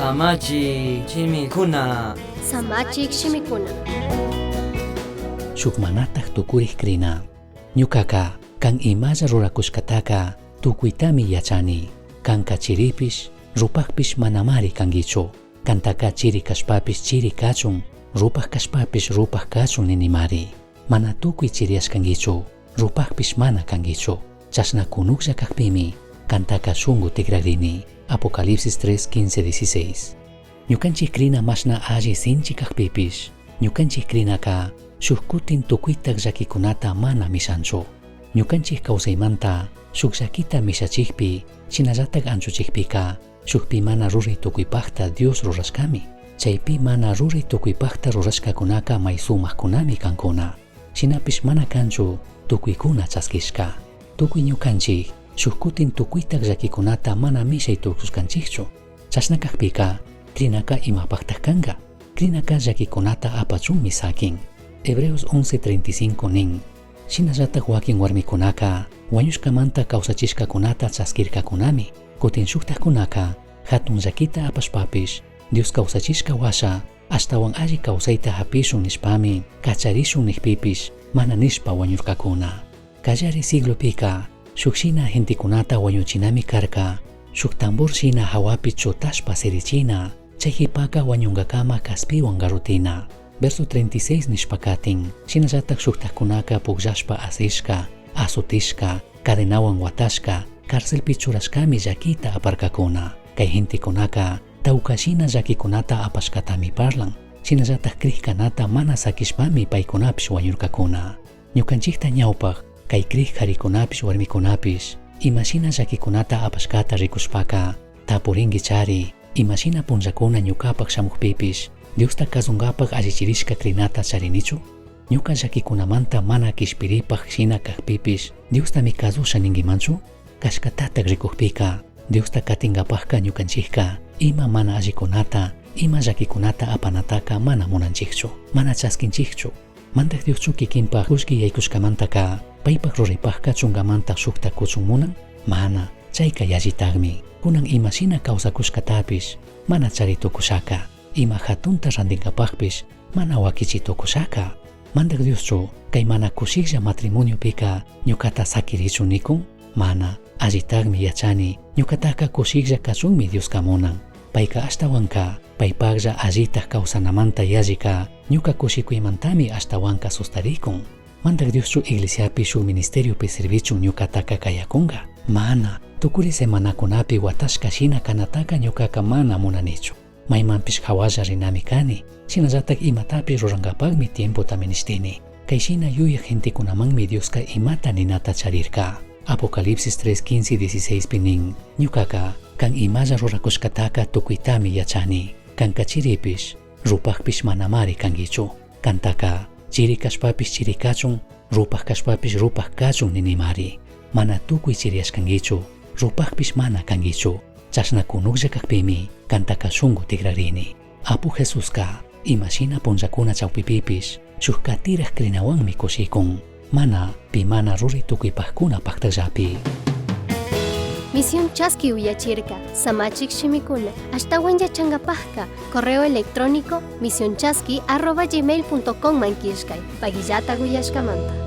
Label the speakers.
Speaker 1: Samachik shimikuna.
Speaker 2: Samachik shimikuna.
Speaker 3: Shuk manataj tukurij crina. Ñucaca can imalla ruracushcataca tucuitami yachani. Canca chiripish, rupajpish manamari canguichu. Cantaca chiri cashpapish chiri cachun, rupaj cashpapish rupaj cachun ninimari. Mana tucui chiriyashcanguichu, rupajpish mana canguichu. Chashna cunujlla cajpimi, cantaca shungu tigragrini. Apocalipsis 3, 15, 16. Ñucanchij crina mashna alli sinchi cajpipish, ñucanchij crinaca shuj cutin tucuitaj llaquicunata mana mishanchu. Ñucanchij causaimanta shuj llaquita mishachijpi, shinallataj anchuchijpica, shujpi mana rurai tucuipajta Dios rurashcami. Chaipi mana rurai tucuipajta rurashcacunaca may sumajcunami cancuna. Shinapish mana canchu tucuicuna chasquishca. Tucui ñucanchij shuj cutin tucuitaj llaquicunata mana mishai tucushcanchijchu. Chashna cajpica, crinaca imapajtaj canga? Crinaca llaquicunata apachunmi saquin. Hebreos 11:35 nin, shinallataj huaquin huarmicunaca huañushcamanta causachishcacunata chasquircacunami. Cutin shujtajcunaca jatun llaquita apashpapish Dios causachishca huasha ashtahuan alli causaita japishun nishpami cacharishun nijpipish mana nishpa huañurcacuna. Callari siglopica shuj shina gentecunata huañuchinami carca, shuj tambor shina jahuapi chutashpa sirichina, chai jipaca huañungacama caspihuan garrotina. Verso 36 nishpa catin, shinallataj shujtajcunaca pugllashpa asishca, azotishca, cadenahuan huatashca, carcelpi churashcami llaquita aparcacuna. Cai gentecunaca tauca shina llaquicunata apashcatami parlan. Shinallataj crij canata mana saquishpami paicunapish huañurcacuna. Ñucanchijta ñaupaj, cai crij jaricunapish huarmicunapish, imashina llaquicunata apashcata ricushpaca, tapuringuichari, imashina punllacuna ñucapaj shamujpipish, Diosta cazungapaj allichirishca crinata charinichu? Ñuca llaquicunamanta mana quishpiripaj shina cajpipish, Diostami cazusha ninguimanchu? Cashcatataj ricujpica, Diosta catingapajca ñucanchijca, ima mana allicunata, ima llaquicunata apanataca mana munanchijchu, mana chasquinchijchu. Mandaj Dioschu kikinpaj kullki yaykushkamantaca paypaj ruraypajka chungamanta shukta kuchun munan? Mana, chayka yallitajmi. Kunan imashina kawsakushkatapish mana chari tukushaka, ima jatunta randinkapajpish mana wakichi tukushaka. Mandaj Dioschu kay mana kushiklla matrimoniopika ñukata sakirichu nikun? Mana, allitajmi yachani, ñukataka kushiklla kachunmi Dioska munan. Payka ashtawanka paypajlla allitaj kawsanamanta yallika ñuka kushikuymantami ashtawanka sustarikun. Mandaj Dioschu iglesiapi shuk ministeriopi servichun ñukataka kayakunka? Mana, tukuri semanakunapi watashka shina kanataka ñukaka mana munanichu. Maymanpish hawalla rinami kani, shinallatak imatapish rurankapakmi tiempota minishtini. Kay shina yuyaj gentekunamanmi Dioska imata ninata charirka. Apocalipsis 3, 15, 16 pi nin, ñukaka kan imalla rurakushkataka tukuytami yachani. Kanka chiripish, rupajpish manamari kanguichu. Kantaka chiri kashpapish chiri kachun, rupaj kashpapish rupaj kachun ninimari. Mana tukuy chiriyashkanguichu, rupajpish mana kanguichu. Chashna kunuklla kakpimi kantaka shunku tigrarini. Apu Jesuska imashina punllakuna chawpipipish shuk katiraj krinawanmi kushikun. Mana pi mana ruray tukuypajkuna paktallapi.
Speaker 2: Misión Chaski uyachirka, samachik shimikuna, ashtawan yachangapajka, correo electrónico misionchaski@gmail.com man killkay, pagillata uyashkamanta.